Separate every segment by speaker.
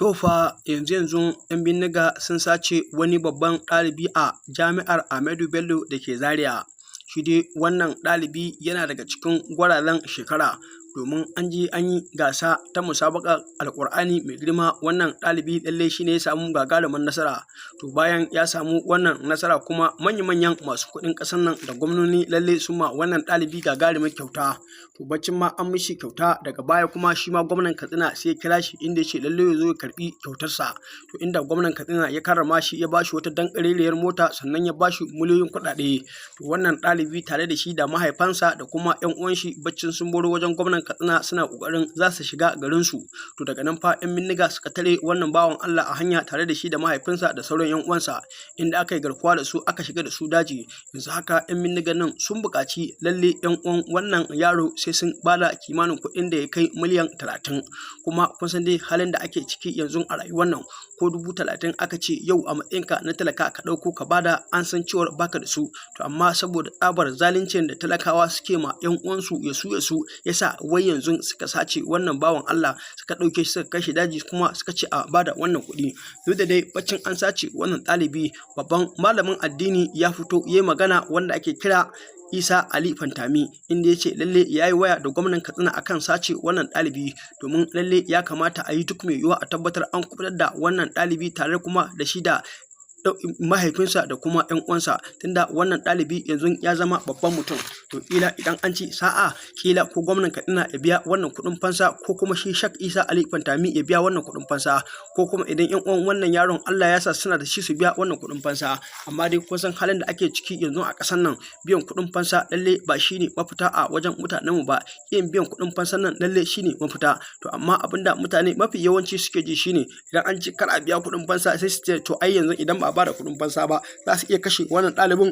Speaker 1: To fa, yanzu-yanzun 'yan bindiga sun sace wani babban ɗalibi a Jami'ar Ahmadu Bello da ke Zaria. Shi dai wannan ɗalibi yana daga cikin gwarazan shekara, domin an je an yi gasa ta musabaƙar Alƙur'ani mai girma. Wannan ɗalibi lallai shi ne ya samu gagarumin nasara. To, bayan ya samu wannan nasara kuma, manya-manyan masu kuɗin ƙasar nan da gwamnoni lallai sun ma wannan ɗalibi gagarumin kyauta. To, baccin ma an mishi kyauta, daga baya kuma shi ma gwamnan Katsina sai ya kira shi, inda ya ce lallai ya zo ya karɓi kyautarsa. To, inda gwamnan Katsina ya karrama shi, ya ba shi wata danƙarerriyar mota, sannan ya ba shi miliyoyin kuɗaɗe. To, wannan ɗalibi tare da shi da mahaifansa da kuma 'yan uwan shi, baccin sun baro wajen gwamnan Katsina, suna ƙoƙarin za su shiga garinsu. To, daga nan fa 'yan bindiga suka tare wannan bawan Allah a hanya, tare da shi da mahaifinsa da sauran 'yan uwansa, inda aka yi garkuwa da su, aka shiga da su daji. Yanzu haka 'yan bindigan nan sun buƙaci lalle 'yan uwan wannan yaro sai sun bada kimanin kuɗin da ya kai miliyan 30. Kuma kun san dai halin da ake ciki yanzu a rayuwar nan, ko 30,000 aka ce yau a matsayinka na talaka ka ɗauko ka bada, an san cewar baka da su. To, amma saboda tsabar zaluncin da talakawa suke ma 'yan uwansu yasu yasu, yasa wai yanzu suka sace wannan bawan Allah, suka ɗauke shi, suka kai shi daji, kuma suka ce a bada wannan kuɗi. Duk da dai baccin an sace wannan ɗalibi, babban malamin addini ya fito ya yi magana, wanda ake kira Isa Ali Pantami, inda ya ce lalle ya yi waya da gwamnan Katsina akan sace wannan ɗalibi, domin lalle ya kamata a yi duk mai yiwuwa a tabbatar an kuɓutar da wannan ɗalibi, tare kuma da shi da mahaifinsa da kuma 'yan uwansa, tunda wannan ɗalibi yanzu ya zama babban mutum. To, kila idan an ci sa'a, kila ko gwamnan Katsina ya biya wannan kuɗin fansa, ko kuma shi Sheikh Isa Ali Pantami ya biya wannan kuɗin fansa, ko kuma idan 'yan uwan wannan yaron Allah ya sa suna da shi, su biya wannan kuɗin fansa. Amma dai kun san halin da ake ciki yanzu a ƙasar nan, biyan kuɗin fansa lalle ba shine mafita a wajen mutanenmu ba. Yin biyan kuɗin fansan nan lalle shine mafita. To, amma abinda mutane mafi yawanci suke ji shine, idan an ci kar a biya kuɗin fansa, sai su ce to ai yanzu idan ba a bada kuɗin fansa ba, za su iya kashe wannan ɗalibin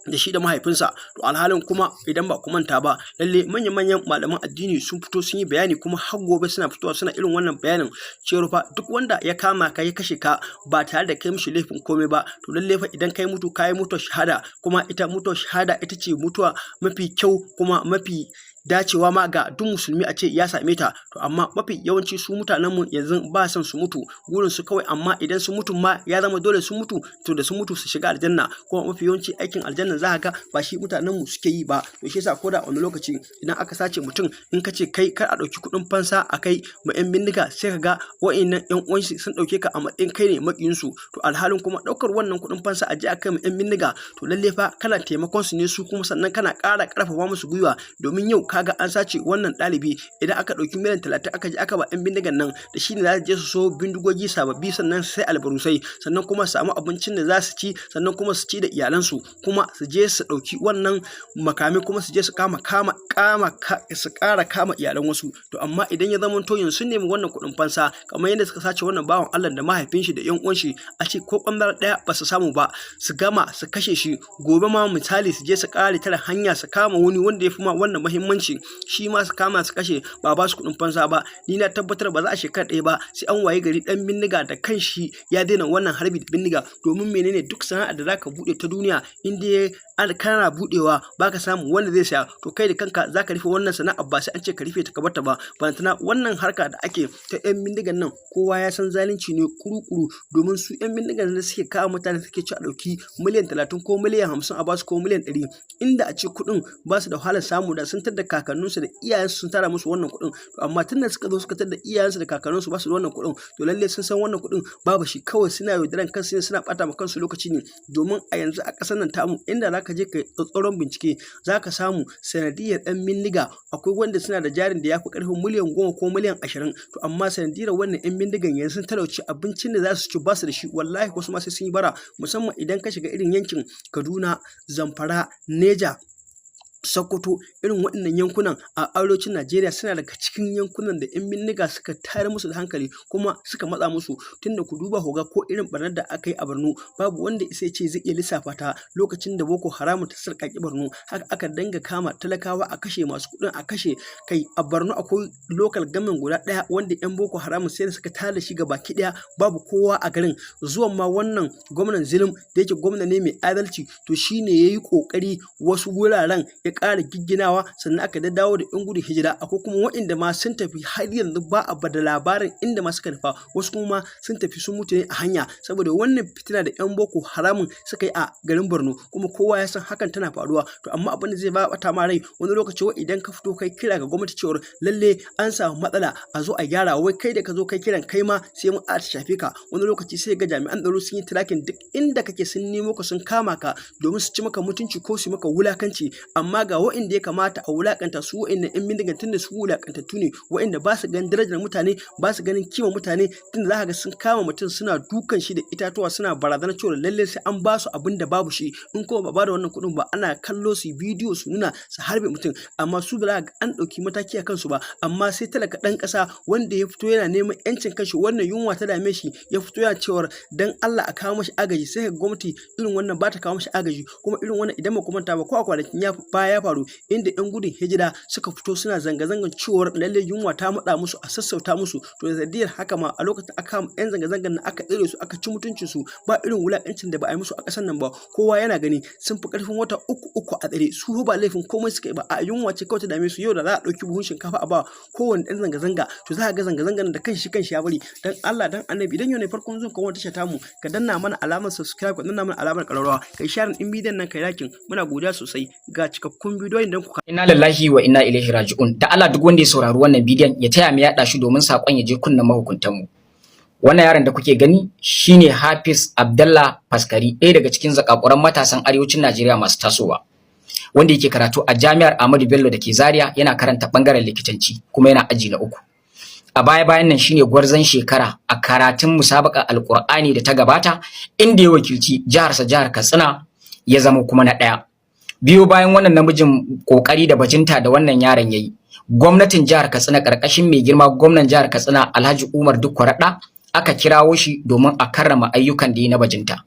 Speaker 1: da shi da mahaifinsa. To, alhalin kuma idan ba ku manta ba, lalle manya-manyan malaman addini sun fito sun yi bayani, kuma har gobe suna fitowa suna irin wannan bayanin cewa fa duk wanda ya kama ka ya kashe ka ba tare da kai mishi laifin komai ba, to lalle fa idan kai mutu, kai mutuwar shahada. Kuma ita mutuwar shahada ita ce mutuwa mafi kyau kuma mafi dacewa ma ga duk musulmi a ce ya same ta. To, amma mafi yawanci su mutanen mu yanzu ba son su mutu, burin su kawai amma idan su mutu ma ya zama dole su mutu, to da su mutu su shiga aljanna. Kuma mafi yawanci aikin aljanna za ka ga ba shi mutanen mu suke yi ba. To, shi yasa ko da wani lokaci idan aka sace mutum, in ka ce kai kar a ɗauki kuɗin fansa a kai ma 'yan bindiga, sai ka ga wa'innan 'yan uwan shi sun ɗauke ka a matsayin kai ne maƙiyin su. To, alhalin kuma ɗaukar wannan kuɗin fansa a je a kai ma 'yan bindiga, to lalle fa kana taimakon su ne su kuma, sannan kana ƙara ƙarfafa musu gwiwa. Domin yau kaga an sace wannan ɗalibi, idan aka ɗauki miliyan 30 aka je aka ba 'yan bindigan nan, da shi ne za su je su so bindigogi sababbi, sannan sai albarusai, sannan kuma su samu abincin da za su ci, sannan kuma su ci da iyalansu, kuma su je su ɗauki wannan makami, kuma su je su kama kama kama su ƙara kama iyalan wasu. To, amma idan ya zama to yanzu sun nemi wannan kuɗin fansa, kamar yadda suka sace wannan bawan Allah da mahaifin shi da ƴan uwan shi, a ce ko ɓangare ɗaya ba su samu ba, su gama su kashe shi, gobe ma misali su je su ƙare tare hanya, su kama wani wanda ya fi ma wannan muhimmanci, shi ma su kama su kashe, ba ba su kuɗin fansa ba, ni na tabbatar ba za a shekara ɗaya ba sai an waye gari ɗan bindiga da kanshi ya daina wannan harbi da bindiga. Domin menene? Duk sana'ar da zaka buɗe ta duniya, in dai kana buɗewa baka samu wanda zai saya, to kai da kanka zaka rufe wannan sana'ar, ba sai an ce ka rufe ta ka barta ba. Balantana wannan harka da ake ta yan bindigan nan, kowa ya san zalunci ne kuru-kuru, domin su yan bindigan da suke kawo mutane suke ci a ɗauki miliyan 30 ko miliyan 50 a basu, ko miliyan 100. Inda a ce kuɗin ba su da wahalar samu, da sun tadda kakanninsu da iyayensu sun tara musu wannan kuɗin. To, amma tunda suka zo suka tadda iyayensu da kakanninsu ba su da wannan kuɗin, to lalle sun san wannan kuɗin babu shi. Kawai suna yaudaran kansu ne, suna ɓata ma kansu lokaci ne. Domin a yanzu a ƙasar nan tamu, inda za ka je ka tsatsauran bincike, za ka samu sanadiyar ɗan bindiga akwai wanda suna da jarin da ya fi ƙarfin miliyan 10 ko miliyan 20. To, amma sanadiyar wannan 'yan bindigan yanzu sun talauci, abincin da za su ci ba su da shi. Wallahi wasu ma sai sun yi bara, musamman idan ka shiga irin yankin Kaduna, Zamfara, Neja, Sokoto, irin waɗannan yankunan a arewacin Najeriya suna daga cikin yankunan da 'yan bindiga suka tayar musu da hankali kuma suka matsa musu. Tunda ku duba ku ga ko irin ɓarnar da aka yi a Borno, babu wanda isa ce zai iya lissafa ta lokacin da Boko Haram ta sarƙaƙi Borno. Haka aka dinga kama talakawa a kashe, masu kuɗin a kashe. Kai, a Borno akwai local government guda ɗaya wanda 'yan Boko Haram sai da suka tada shi baki ɗaya, babu kowa a garin. Zuwan ma wannan gwamnan Zulum, da yake gwamna ne mai adalci, to shine ya yi ƙoƙari wasu wuraren ya ya ƙara gigginawa, sannan aka daddawo da 'yan gudun hijira. Akwai kuma waɗanda ma sun tafi, har yanzu ba a bada labarin inda ma suka nufa. Wasu kuma sun tafi sun mutu ne a hanya saboda wannan fitina da 'yan Boko Haramun suka yi a garin Borno, kuma kowa ya san hakan tana faruwa. To amma abin da zai ba bata ma rai, wani lokaci wai idan ka fito kai kira ga gwamnati cewar lalle an samu matsala, a zo a gyara, wai kai da ka zo kai kiran, kai ma sai mu a shafe ka. Wani lokaci sai ga jami'an tsaro sun yi tracking duk inda kake, sun nemo ka, sun kama ka domin su ci maka mutunci ko su maka wulakanci. Amma ga wa'inda ya kamata a wulakanta, su wa'innan 'yan bindigan, tunda su wulakantattu ne, wa'inda ba su ganin darajar mutane, ba su ganin kimar mutane, tunda za ka ga sun kama mutum suna dukan shi da itatuwa, suna barazanar cewa lalle sai an ba su abin da babu shi. In kuma ba ba da wannan kuɗin ba, ana kallo su bidiyo su nuna su harbe mutum. Amma su ba za ga an ɗauki mataki a kansu ba. Amma sai talaka ɗan ƙasa wanda ya fito yana neman 'yancin kanshi, wannan yunwa ta dame shi, ya fito yana cewar dan Allah a kawo mashi agaji, sai ka gwamnati irin wannan ba ta kawo mashi agaji. Kuma irin wannan, idan ba ku manta ba, ko a kwanakin ya baya ya faru, inda 'yan gudun hijira suka fito suna zanga-zangan cewar lalle yunwa ta matsa musu, a sassauta musu. To sanadiyar haka ma a lokacin aka kama 'yan zanga-zangan nan, aka tsire su, aka ci mutuncin su, ba irin wulakancin da ba a yi musu a ƙasar nan ba. Kowa yana gani, sun fi ƙarfin wata 3 3 a tsare su, ba laifin komai suka yi ba, a yunwa ce kawai ta dame su. Yau da za a ɗauki buhun shinkafa a ba kowane ɗan zanga-zanga, to za a ga zanga-zangan da kanshi kanshi ya bari. Dan Allah dan Annabi, idan yau ne farkon zuwan ka wannan tasha tamu, ka danna mana alamar subscribe, ka danna mana alamar ƙararrawa, kai share ɗin bidiyon nan, kai liking. Muna godiya sosai. Ga cikakkun bidiyoyin don ku.
Speaker 2: Inna lillahi wa inna ilaihi raji'un. Da Allah duk wanda ya saurari wannan bidiyon ya taya mu yaɗa shi domin saƙon ya je kunnen mahukuntan mu. Wannan yaron da kuke gani shine Hafiz Abdallah Faskari, ɗaya daga cikin zakakuran matasan arewacin Najeriya masu tasowa, wanda yake karatu a Jami'ar Ahmadu Bello da ke Zaria, yana karanta bangaren likitanci kuma yana aji na uku. A baya bayan nan shine gwarzon shekara a karatun musabaka Alkur'ani da ta gabata, inda ya wakilci jiharsa, jihar Katsina, ya zama kuma na ɗaya. Biyo bayan wannan namijin kokari da bajinta da wannan yaron yayi, gwamnatin jihar Katsina karkashin mai girma gwamnan jihar Katsina, Alhaji Umar Dikko Radda, aka kirawo shi domin a karrama ayyukan da ya na bajinta,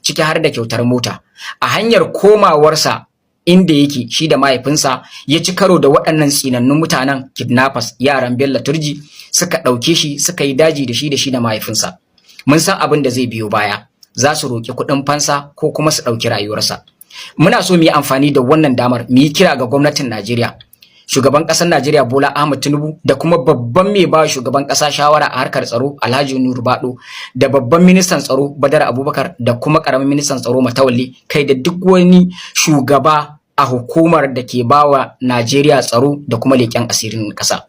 Speaker 2: ciki har da kyautar mota. A hanyar komawarsa inda yake shi da mahaifinsa, ya ci karo da waɗannan tsinannun mutanen kidnappers, yaran Bello Turji, suka ɗauke shi suka yi daji da shi da mahaifinsa. Mun san abin da zai biyo baya, za su roƙi kuɗin fansa ko kuma su ɗauki rayuwarsa. Muna so mu yi amfani da wannan damar mu yi kira ga gwamnatin Najeriya, shugaban ƙasar Najeriya Bola Ahmed Tinubu, da kuma babban mai ba shugaban ƙasa shawara a harkar tsaro, Alhaji Nuhu Ribadu, da babban ministan tsaro Badar Abubakar, da kuma ƙaramin ministan tsaro Matawalle, kai da duk wani shugaba a hukumar da ke bawa Najeriya tsaro da kuma leƙen asirin ƙasa.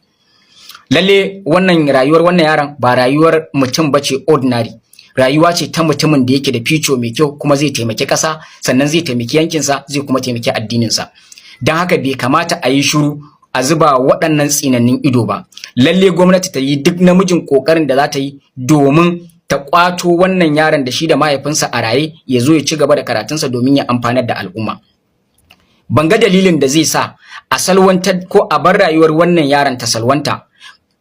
Speaker 2: Lalle wannan rayuwar wannan yaron ba rayuwar mutum bace ordinary, rayuwa ce ta mutumin da yake da future mai kyau, kuma zai taimaki ƙasa, sannan zai taimaki yankinsa, zai kuma taimaki addininsa. Don haka bai kamata a yi shiru a zuba waɗannan tsinannin ido ba. Lalle gwamnati ta yi duk namijin ƙoƙarin da za ta yi domin ta ƙwato wannan yaron da shi da mahaifinsa a raye, ya zo ya ci gaba da karatunsa domin ya amfanar da al'umma. Ban ga dalilin da zai sa a salwantar ko a bar rayuwar wannan yaron ta salwanta,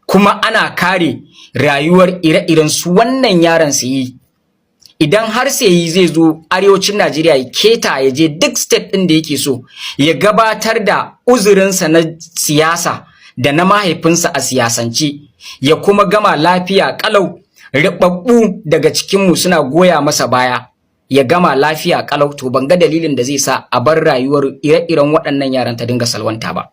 Speaker 2: kuma ana kare rayuwar ire-iren su wannan yaron su yi. Idan har sai zai zo arewacin Najeriya ya keta, ya je duk state ɗin da yake so, ya gabatar da uzurinsa na siyasa da na mahaifinsa a siyasance, ya kuma gama lafiya kalau, ribabbu daga cikinmu suna goya masa baya, ya gama lafiya kalau, to ban ga dalilin da zai sa a bar rayuwar ire-iren waɗannan yaran ta dinga salwanta ba.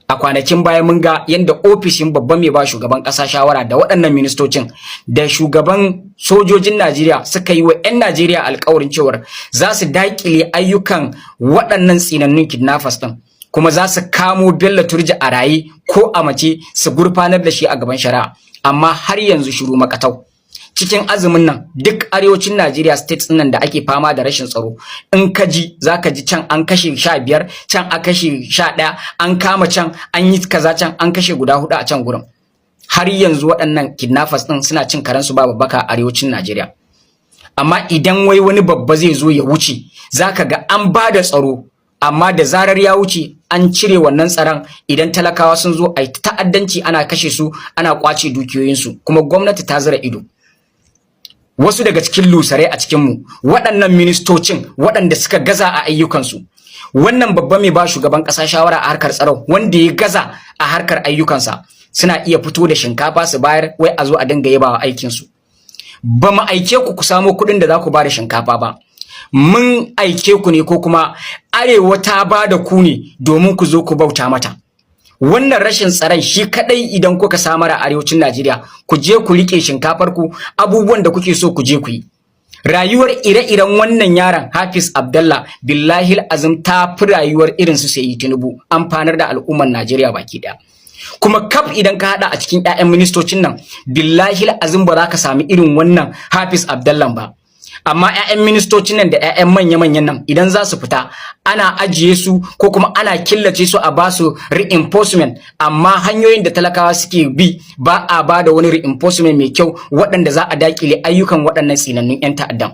Speaker 2: A kwanakin baya mun ga yadda ofishin babban mai ba shugaban ƙasa shawara da waɗannan ministocin da shugaban sojojin Najeriya suka yi wa 'yan Najeriya alkawarin cewar za su daƙile ayyukan waɗannan tsinannun kidnappers ɗin, kuma za su kamo Bello Turji a raye ko a mace su gurfanar da shi a gaban shari'a. Amma har yanzu shiru makatau. Cikin azumin nan, duk arewacin Najeriya, states nan da ake fama da rashin tsaro, in ka ji zaka ji can an kashe 15, can an kashe 11, an kama can, an yi kaza can, an kashe guda hudu a can gurin. Har yanzu waɗannan kidnappers din suna cin karensu ba babbaka a arewacin Najeriya. Amma idan wai wani babba zai zo ya wuce, zaka ga an ba da tsaro, amma da zarar ya wuce an cire wannan tsaron. Idan talakawa sun zo, a yi ta'addanci, ana kashe su, ana kwace dukiyoyinsu, kuma gwamnati ta zira ido. Wasu daga cikin lusarai a cikinmu, waɗannan ministocin waɗanda suka gaza a ayyukansu, wannan babban mai ba shugaban ƙasa shawara a harkar tsaro wanda ya gaza a harkar ayyukansa, suna iya fito da shinkafa su bayar, wai a zo a dinga yabawa aikinsu. Ba mu aike ku ku samo kuɗin da za ku ba da shinkafa ba. Mun aike ku ne, ko kuma Arewa ta ba da ku ne domin ku zo ku bauta mata. Wannan rashin tsaron shi kadai idan kuka samar a arewacin Najeriya, ku je ku rike shinkafar ku, abubuwan da kuke so ku je ku yi. Rayuwar ire-iren wannan yaron Hafiz Abdallah, billahi azim, ta fi rayuwar irin su Seyi Tinubu amfanar da al'ummar Najeriya baki daya. Kuma kaf idan ka hada a cikin ƴaƴan ministocin nan, billahi azim, ba za ka sami irin wannan Hafiz Abdallah ba. Amma 'ya'yan ministocin nan da 'ya'yan manya-manyan nan, idan za su fita ana ajiye su ko kuma ana killace su a ba su reinforcement, amma hanyoyin da talakawa suke bi ba a ba da wani reinforcement mai kyau waɗanda za a dakile ayyukan waɗannan tsinannun 'yan ta'addan.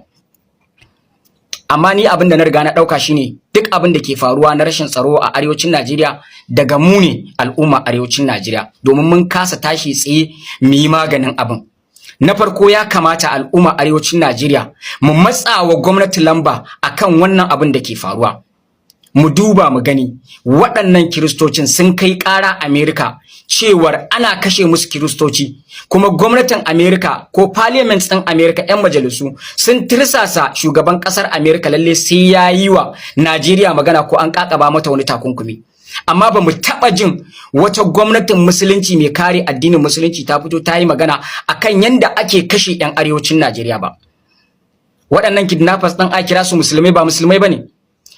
Speaker 2: Amma ni abin da na riga na ɗauka shine, duk abin da ke faruwa na rashin tsaro a arewacin Najeriya daga mu ne, al'umma arewacin Najeriya, domin mun kasa tashi tsaye mu yi maganin abin. Na farko, ya kamata al'umma arewacin Najeriya mu matsa wa gwamnati lamba akan wannan abin da ke faruwa. Mu duba mu gani, waɗannan Kiristocin sun kai ƙara Amerika cewar ana kashe musu Kiristoci, kuma gwamnatin Amerika ko parliament ɗin Amerika, 'yan majalisu sun tirsasa shugaban ƙasar Amerika lalle sai ya yi wa Najeriya magana ko an ƙaƙaba mata wani takunkumi. Amma ba mu taɓa jin wata gwamnatin Musulunci mai kare addinin Musulunci ta fito ta yi magana akan yanda ake kashe 'yan arewacin Najeriya ba. Waɗannan kidnappers ɗin a kira su Musulmai, ba Musulmai bane.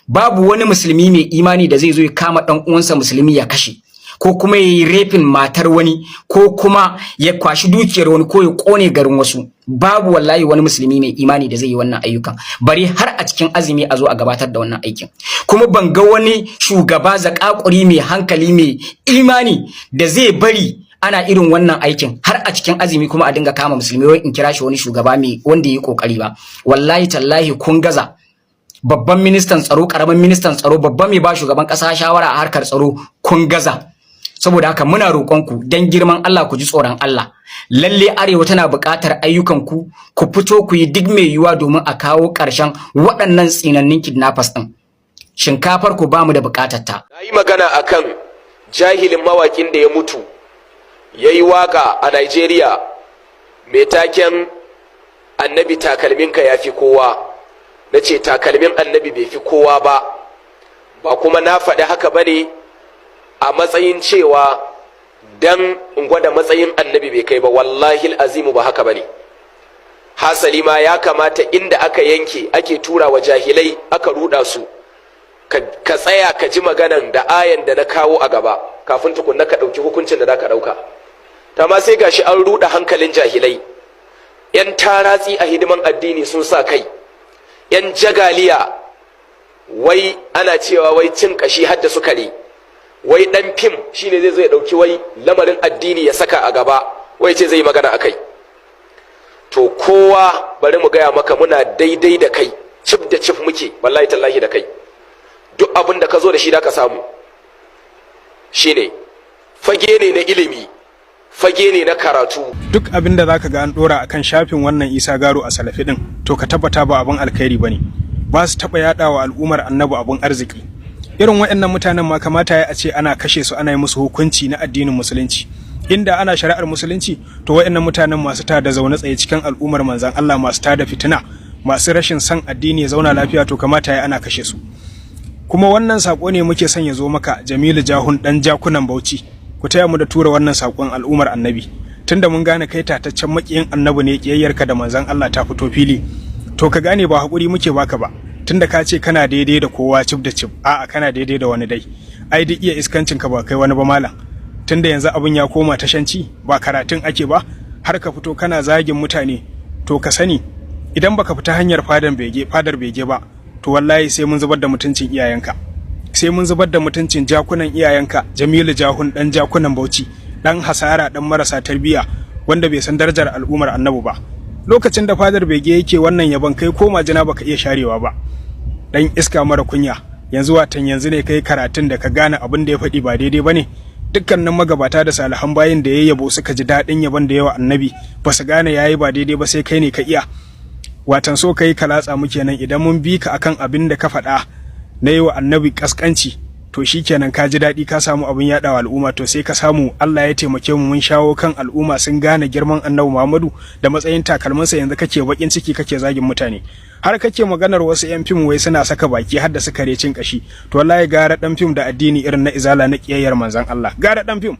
Speaker 2: Babu wani Musulmi mai imani da zai zo ya kama ɗan uwansa Musulmi ya kashe, ko kuma ya yi raping matar wani, ko kuma ya kwashi dukiyar wani, ko ya kone garin wasu. Babu wallahi wani Musulmi mai imani da zai yi wannan ayyukan, bari har a cikin azumi a zo a gabatar da wannan aikin. Kuma ban ga wani shugaba zakakuri mai hankali mai imani da zai bari ana irin wannan aikin har a cikin azumi kuma a dinga kama Musulmi, wai in kira shi wani shugaba mai wanda ya yi kokari ba. Wallahi tallahi kun gaza. Babban ministan tsaro, karamin ministan tsaro, babban mai ba shugaban kasa shawara a harkar tsaro, kun gaza. Saboda haka muna roƙonku dan girman Allah, ku ji tsoron Allah. Lalle Arewa tana buƙatar ayyukan ku, ku fito ku yi duk mai yiwuwa domin a kawo ƙarshen waɗannan tsinannin kidnappers ɗin. Shinkafar ku bamu da buƙatar ta.
Speaker 3: Na yi magana akan jahilin mawakin da ya mutu ya yi waka a Nigeria mai taken "Annabi takalminka ya fi kowa". Na ce takalmin Annabi bai fi kowa ba. Ba kuma na faɗi haka ba ne a matsayin cewa dan in gwada matsayin Annabi bai kai ba. Wallahi azimu, ba haka ba ne. Hasali ma ya kamata inda aka yanke ake tura wa jahilai aka ruɗa su, ka tsaya ka ji maganan da ayan da na kawo a gaba kafin tukunna ka ɗauki hukuncin da za ka ɗauka. Ta ma sai gashi an ruɗa hankalin jahilai, 'yan taratsi a hidiman addini sun sa kai, 'yan jagaliya, wai ana cewa wai cin kashi hadda su kare, wai dan fim shine zai zo ya dauki wai lamarin addini ya saka a gaba, wai ce zai yi magana akai. To kowa, bari mu gaya maka, muna daidai da kai, cif da cif muke, wallahi tallahi, da kai. Duk abin da ka zo da shi da ka samu shine fage ne na ilimi, fage ne na karatu.
Speaker 4: Duk abin da zaka ga an dora akan shafin wannan Isa Garo a Salafi din, to ka tabbata ba abin alkhairi bane. Ba su taba yada wa al'ummar Annabi abun arziki. Irin waɗannan mutanen ma kamata ya a ce ana kashe su, ana yi musu hukunci na addinin Musulunci. Inda ana shari'ar Musulunci, to waɗannan mutanen masu tada zaune tsaye cikin al'ummar Manzon Allah, masu tada fitina, masu rashin son addini ya zauna lafiya, to kamata ya ana kashe su. Kuma wannan sako ne muke son ya zo maka, Jamilu Jahun dan Jakunan Bauchi. Ku taya mu da tura wannan sakon, al'ummar Annabi, tunda mun gane kai tataccen makiyin Annabi ne, kiyayyarka da Manzon Allah ta fito fili. To ka gane, ba hakuri muke baka ba, tunda ka ce kana daidai da kowa cif da cif. A'a, kana daidai da wani dai. Ai duk iya iskancin ka ba kai wani ba, malam. Tunda yanzu abin ya koma tashanci, ba karatun ake ba, har ka fito kana zagin mutane. To ka sani, idan baka fita hanyar fadan bege, fadar bege ba, to wallahi sai mun zubar da mutuncin iyayenka, sai mun zubar da mutuncin jakunan iyayenka. Jamilu Jahun dan Jakunan Bauchi, dan hasara, dan marasa tarbiyya, wanda bai san darajar al'ummar Annabi ba. Lokacin da fadar bege yake wannan yabon, kai ko majina baka iya sharewa ba, dan iska mara kunya. Yanzu watan yanzu ne kai karatun da ka gane abin da ya faɗi ba daidai bane. Dukkanin magabata da salihan bayin da ya yabo suka ji daɗin yabon da yawa Annabi, ba su gane yayi ba daidai ba, sai kai ne ka iya. Watan so kai ka latsa mu kenan. Idan mun bi ka akan abin da ka faɗa na yi wa Annabi kaskanci. To shikenan, ka ji daɗi, ka samu abin yaɗawa al'umma. To sai ka samu Allah ya taimake mu, mun shawo kan al'umma, sun gane girman Annabi Muhammadu da matsayin takalminsa. Yanzu kake bakin ciki, kake zagin mutane, har kake maganar wasu yan fim wai suna saka baki har da suka cin kashi. To wallahi gara dan fim da addini irin na izala na kiyayyar manzon Allah. Gara dan fim,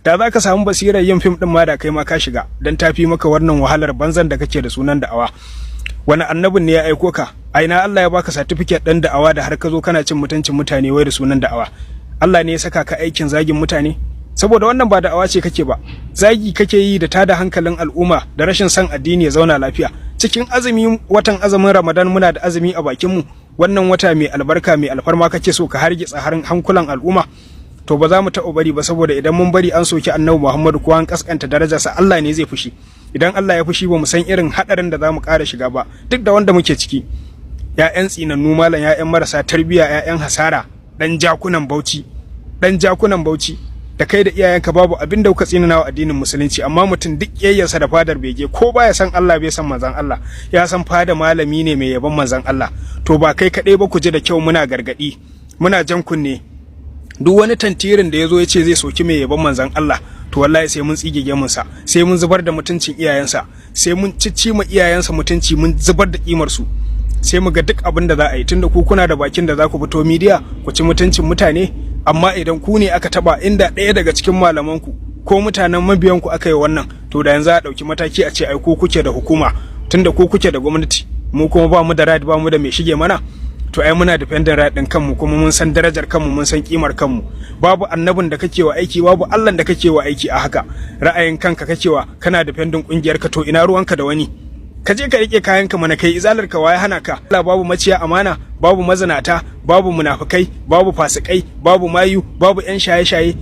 Speaker 4: da za ka samu basirar yin fim din ma, da kai ma ka shiga, dan tafi maka wannan wahalar banzan da kake da sunan da'awa. Wani annabin ne ya aiko ka? A ina Allah ya baka certificate ɗin da'awa da har ka zo kana cin mutuncin mutane wai da sunan da'awa? Allah ne ya saka ka aikin zagin mutane? Saboda wannan ba da'awa ce kake ba, zagi kake yi da tada hankalin al'umma da rashin son addini ya zauna lafiya. Cikin azumi, watan azumin Ramadan, muna da azumi a bakin mu, wannan wata mai albarka, mai alfarma, kake so ka hargitsa hankulan al'umma. To ba za mu taɓa bari ba, saboda idan mun bari an soki Annabi Muhammadu ko an kaskanta darajarsa, Allah ne zai fushi. Idan Allah ya fushi, ba mu san irin hadarin da za mu ƙara shiga ba, duk da wanda muke ciki. Ya'yan tsinannu malam, ya'yan marasa tarbiyya, ya'yan hasara, dan jakunan Bauchi, dan jakunan Bauchi, da kai da iyayenka babu abin da kuka tsinana wa addinin Musulunci. Amma mutum duk yayyarsa da fadar bege, ko baya san Allah, bai san manzon Allah, ya san fada malami ne mai yaban manzon Allah. To ba kai kaɗai ba, ku ji da kyau, muna gargadi, muna jan kunne: duk wani tantirin da ya zo ya ce zai soki mai yaban manzon Allah, to wallahi sai mun tsige gemunsa, sai mun zubar da mutuncin iyayensa, sai mun cicci ma iyayensa mutunci, mun zubar da kimar su, sai mu ga duk abin da za a yi. Tunda ku kuna da bakin da za ku fito media ku ci mutuncin mutane, amma idan ku ne aka taba, inda ɗaya daga cikin malamanku ko mutanen mabiyanku aka yi wannan, to da yanzu a ɗauki mataki, a ce ai ku kuke da hukuma, tunda ku kuke da gwamnati, mu kuma ba mu da right, ba mu da mai shige mana. To ai muna defending right din kanmu, kuma mun san darajar kanmu, mun san kimar kanmu. Babu annabin da kake wa aiki, babu Allah da kake wa aiki a haka. Ra'ayin kanka kake wa, kana defending kungiyar ka. To ina ruwanka da wani? Ka je ka rike kayanka mana, kai izalar ka, waye hana ka? Allah, babu maciya amana, babu mazinata, babu munafukai, babu fasikai, babu mayu, babu yan shaye-shaye.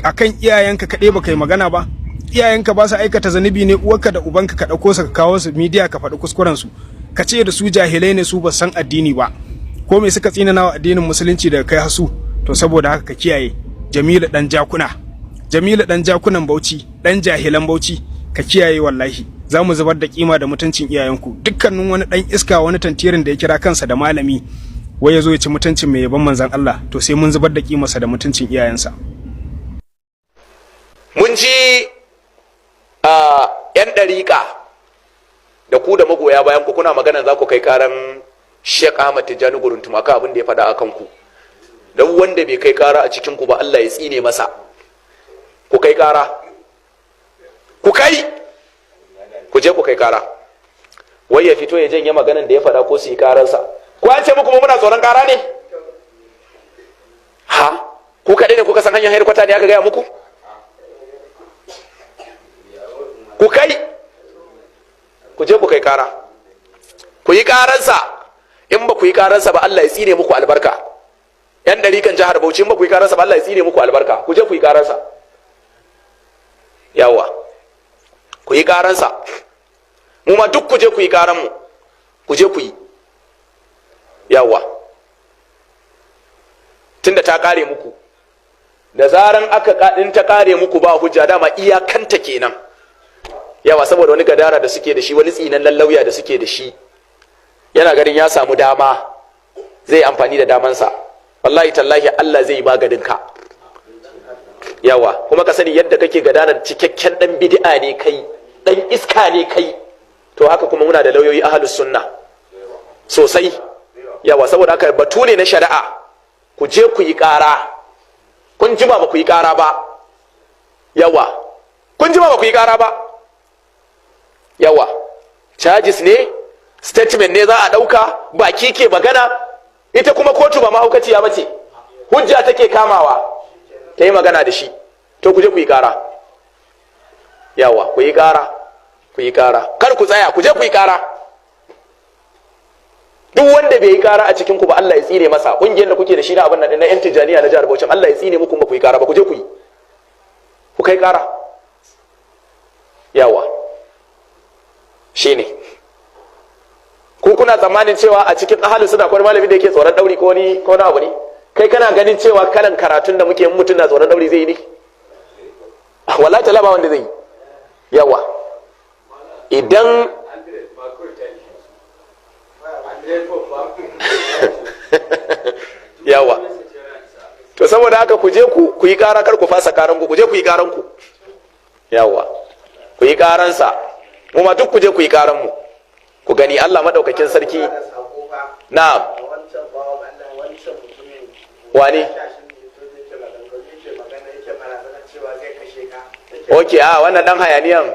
Speaker 4: Akan iyayenka kaɗai ba kai magana ba. Iyayenka ba su aikata zanubi ne? Uwarka da ubanka ka ɗauko su ka kawo su media, ka faɗi kuskuren su, ka ce da su jahilai ne, su ba san addini ba, ko me suka tsinana wa addinin Musulunci daga kai hasu? To saboda haka ka kiyaye, Jamilu dan jakuna, Jamilu dan jakunan Bauchi, dan jahilan Bauchi, ka kiyaye. Wallahi za mu zubar da kima da mutuncin iyayenku. Dukkanin wani dan iska, wani tantirin da ya kira kansa da malami, wai ya zo ya ci mutuncin mai yaban manzon Allah, to sai mun zubar da kimarsa da mutuncin iyayensa.
Speaker 3: Mun ji a 'yan ɗariƙa da ku da magoya bayan ku kuna magana za ku kai karan Sheikh Ahmad Tijjani Guruntum akan abin da ya faɗa akan ku. Don wanda bai kai kara a cikin ku ba, Allah ya tsine masa. Ku kai kara, ku kai, ku je ku kai kara. Wai ya fito ya janye maganan da ya faɗa ko su yi karansa. Ko an ce muku mu muna tsoron kara ne? Ha, ku kaɗai ne kuka san hanyar kwata ne aka gaya muku? Ku kai, ku je ku kai kara, ku yi karansa. In ba ku yi karansa ba, Allah ya tsine muku albarka. Yan ɗarikan jihar Bauchi, in ba ku yi karansa ba, Allah ya tsine muku albarka. Ku je ku yi karansa. Yawa, ku yi karansa. Mu ma duk ku je ku yi karan mu, ku je ku yi. Yawa, tunda ta kare muku, da zaran aka in ta kare muku ba hujja, dama iyakanta kenan. Yawa, saboda wani gadara da suke da shi, wani tsinan lauya da suke da shi, yana ganin ya samu dama, zai amfani da damansa. Wallahi tallahi Allah zai yi maganin ka. Yawa, kuma ka sani, yadda kake gadarar cikakken dan bid'a ne kai, dan iska ne kai, to haka kuma muna da lauyoyi ahlus sunna sosai. Yawa, saboda haka batu ne na shari'a. Ku je ku yi ƙara. Kun jima ba ku yi ƙara ba. Yawa, kun jima ba ku yi ƙara ba. Yawa, charges ne, statement ne za a ɗauka, baki ke magana. Ita kuma kotu ba mahaukaciya ba ce, hujja take kamawa ta yi magana da shi. To ku je ku yi ƙara. Yawa, ku yi ƙara, ku yi ƙara, kar ku tsaya, ku je ku yi ƙara. Duk wanda bai yi ƙara a cikin ku ba, Allah ya tsine masa. Ƙungiyar da kuke da shi na abin nan na yan Tijaniya na jihar Bauchi, Allah ya tsine muku ba ku yi ƙara ba. Ku je ku yi, ku kai ƙara. Yawa, shine ku kuna tsammanin cewa a cikin ahalin suna akwai malamin da yake tsoron dauri ko wani ko wani abu ne? Kai kana ganin cewa kalan karatun da muke, mutum na tsoron dauri zai yi ne? Wallahi ta ba wanda zai yi. Yawa, idan yawa To saboda haka ku je ku yi kara, kar ku fasa karan ku, ku je ku yi karan ku. Yawa, ku yi karansa, mu ma duk ku je ku yi karan mu, ku gani. Allah madaukakin sarki. Na'am, wani? Ok, a wannan dan hayaniyan.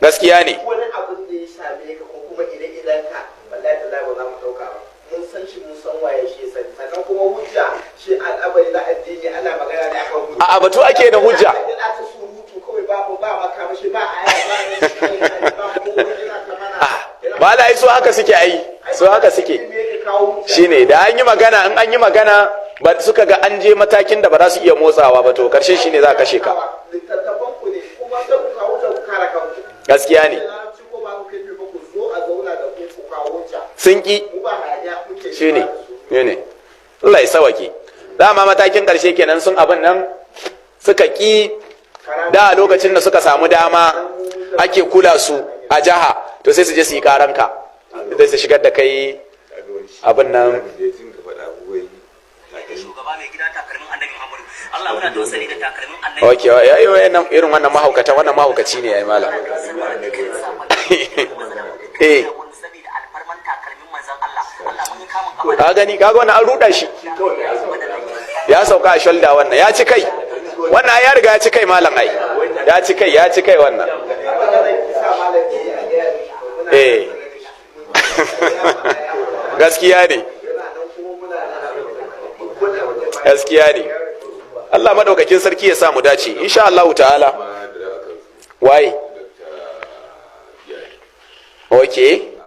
Speaker 3: Gaskiya ne.
Speaker 5: Wani abin da ya same ka ko kuma ire-iren ka, wallahi tallahi ba za mu dauka ba. Mun san shi, mun san waye shi ya sani. Sannan kuma hujja shi al'amari na addini, ana magana ne akan hujja.
Speaker 3: A batu ake da hujja.
Speaker 5: Yana ta surutu kawai, babu ba makamashi, ba aya, ba ba kuma yana ta mana.
Speaker 3: Ba la, su haka suke ai, su haka suke. Shine da an yi magana, in an yi magana ba suka ga an je matakin da ba za su iya motsawa ba, to karshe shine za a kashe ka.
Speaker 5: Littattafan ku ne kuma sai ku kawo ta, ku kare kanku.
Speaker 3: Gaskiya ne.
Speaker 5: Larabci ko ba ku kai ba, ku zo a zauna da ku, ku kawo hujja.
Speaker 3: Sun ki.
Speaker 5: Mu ba hayaniya muke.
Speaker 3: Shine shine, Allah ya sawake. Dama matakin karshe kenan, sun abin nan suka ki. Da lokacin da suka samu dama ake kula su a jaha, to sai su je su yi karanka, sai su shigar da kai abin nan.
Speaker 6: Shugaba mai gida, takalmin Annabi Muhammadu, Allah muna tawassali da takalmin Annabi.
Speaker 3: Ok, ya yi wayannan irin wannan mahaukata, wannan mahaukaci ne ya yi malam. Eh.
Speaker 6: Saboda alfarman takalmin manzon Allah, Allah mun yi kamun kafa.
Speaker 3: Ka gani, kaga wannan an ruda shi, ya sauka a shoulder. Wannan ya ci kai, wannan ya riga ya ci kai malam, ai ya ci kai, ya ci kai wannan. Eh, gaskiya ne, gaskiya ne. Allah madaukakin sarki ya sa mu dace, insha Allah ta'ala. Waye? Okay.